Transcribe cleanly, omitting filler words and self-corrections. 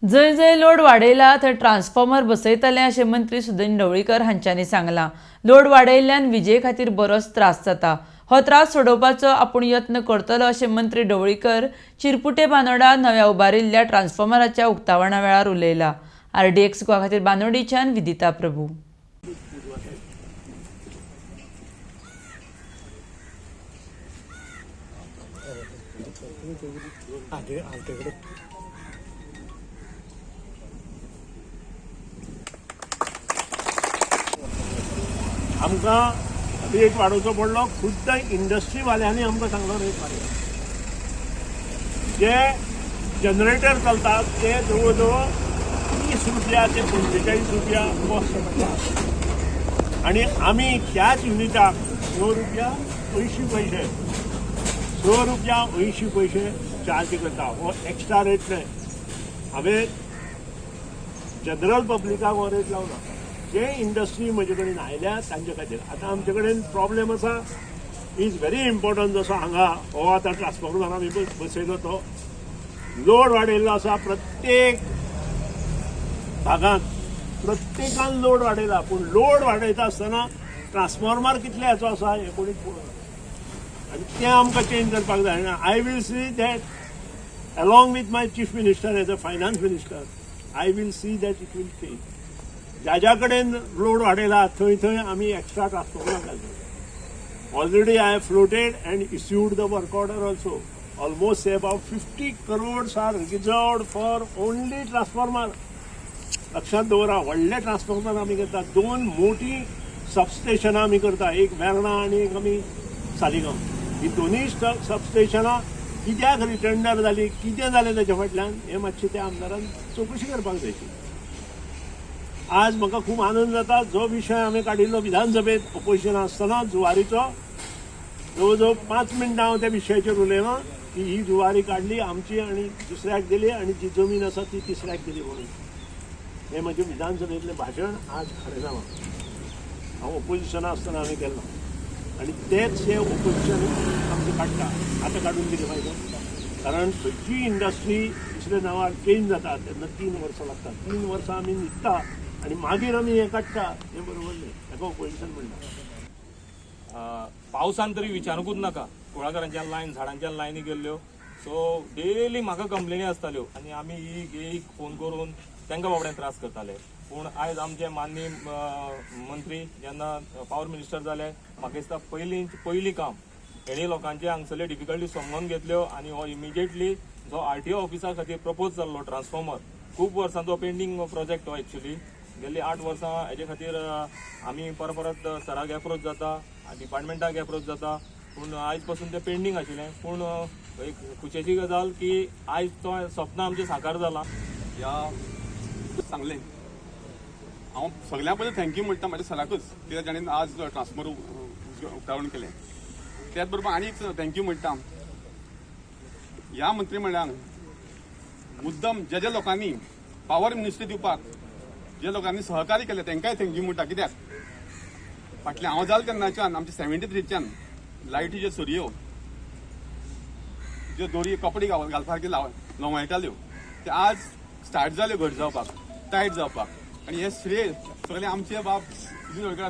जंय जंय लोड वाडयला थंय ट्रान्सफॉर्मर बसयतले अशें मंत्री सुदिन ढवळीकर हांच्यांनी सांगलां. लोड वाडयल्ल्यान विजे खातीर बरोच त्रास जाता. हो त्रास सोडोवपाचो आपूण यत्न करतलो अशें मंत्री ढवळीकर चिरपुटे बांदोडा नव्या उबारिल्ल्या ट्रान्सफॉर्मराच्या उक्तावणा वेळार उलयला. आरडीएक्स गोवा खातीर बांदोडीच्यान विदिता प्रभू. आमकां रेट वाडोवचो पडलो. खुद्द इंडस्ट्रीवाल्यांनी आमकां सांगलो रेट वाडया. जे जनरेटर चलतात ते जवळ जवळ 30 रुपया ते 45 रुपया कॉस्ट पडटा आनी आमी त्याच युनिटाक 6 रुपया 80 पयशे, 6 रुपया 80 पयशे चार्ज करता. हो एक्स्ट्रा रेट न्हय. हांवें जनरल पब्लिकाक हो रेट लावना. जे इंडस्ट्री म्हजे कडेन आयल्या तांचे खातीर. आतां आमचे कडेन प्रॉब्लेम आसा, is very important. जसो हांगा हो आतां ट्रान्सफॉर्मर आमी बसयलो, तो लोड वाडयल्लो आसा. प्रत्येक भागांत प्रत्येकान लोड वाडयला, पूण लोड वाडयता आसतना ट्रान्सफॉर्मर कितले हाचो आसा हें कोणीच पळोवना आनी तें आमकां चेंज करपाक जाय. आनी I will see that, along with my chief minister as a finance minister, I will see that it will change. ज्या ज्या कडेन लोड वाडयला थंय थंय आमी एक्स्ट्रा ट्रान्सफॉर्मर घालतले. Already I have floated and issued the work order also. Almost about 50 crores are reserved for only transformer. लक्षात दवरा, व्हडले ट्रान्सफॉर्मर आमी करता. दोन मोठी सबस्टेशनां आमी करता, एक वेर्णा आनी एक आमी सालिगांव. ही दोनूय सबस्टेशनां कित्याक रिटेंडर जाली, कितें जालें ताच्या फाटल्यान, हें मातशें त्या आमदारान चवकशी करपाक जाय. आज म्हाका खूब आनंद जाता. जो विशय हांवें काडिल्लो विधानसभेत ओपोजिशन आसतना जुवारीचो, जवळ जवळ 5 मिनटां हांव त्या विशयाचेर उलयलां की ही जुवारी काडली आमची आनी दुसऱ्याक दिली आनी जी जमीन आसा ती तिसऱ्याक दिली म्हणून. हें म्हजें विधानसभेंतलें भाशण आज खरें जालां. हांव ओपोजिशना आसतना हांवें केल्लो आनी तेच हे ओपोजिशन आमचें काडटा. आतां काडून कितें फायदो? कारण खंयचीय इंडस्ट्री दुसऱ्या नांवार चेंज जाता तेन्ना 3 वर्सां लागता. 3 वर्सां आमी न्हिदता आनी मागीर आमी हें काडटा, हें बरोबर न्ही. ताका ओपोजिशन म्हणटा. पावसान तरी विचारूंकूच नाका. कुळागरांच्या लायन, झाडांच्या लायनी गेल्ल्यो. सो डेली म्हाका कंप्लेनी आसताल्यो आनी आमी एक फोन करून तांकां बाबड्यांक त्रास करताले. पूण आयज आमचे माननीय मंत्री जेन्ना पावर मिनिस्टर जाले, म्हाका दिसता पयलीं पयलीं काम हेणी लोकांचे हांगसरले डिफिकल्टी समजून घेतल्यो आनी हो इमिजिएटली जो आरटीओ ऑफिसा खातीर प्रपोज जाल्लो ट्रान्सफॉर्मर, खूब वर्सांचो पेंडींग प्रोजेक्ट हो. एक्चुली गेल्ली 8 वर्सां हेजे खातीर आमी परत परत सराक एप्रोच जाता, डिपार्टमेंटाक एप्रोच जाता, पूण आयज पासून तें पेंडींग आशिल्लें. पूण एक खुशेची गजाल की आयज तो स्वप्न आमचें साकार जालां. ह्या सांगलें, हांव सगळ्यां पयलीं thank you म्हणटा म्हाज्या सराकूच, कित्याक जाणें आज ट्रान्सफॉर्मर उक्तावण केलें. त्याच बरोबर आनी एक thank you म्हणटा ह्या मंत्रीमंडळान मुद्दम ज्या ज्या लोकांनी पावर मिनिस्ट्री दिवपाक जे लोकांनी सहकार्य केलें तांकांय thank you म्हणटा. कित्याक फाटलें हांव जालें तेन्नाच्यान आमचे 73च्यान लायटीच्यो सरयो, ज्यो दोरी कपडे घालपा सारके लोंवायताल्यो, ते आज स्टार्ट जाल्यो घट जावपाक, टायट जावपाक. आनी हे श्रेय सगळें आमचे बाब सुदिन ढवळीकर.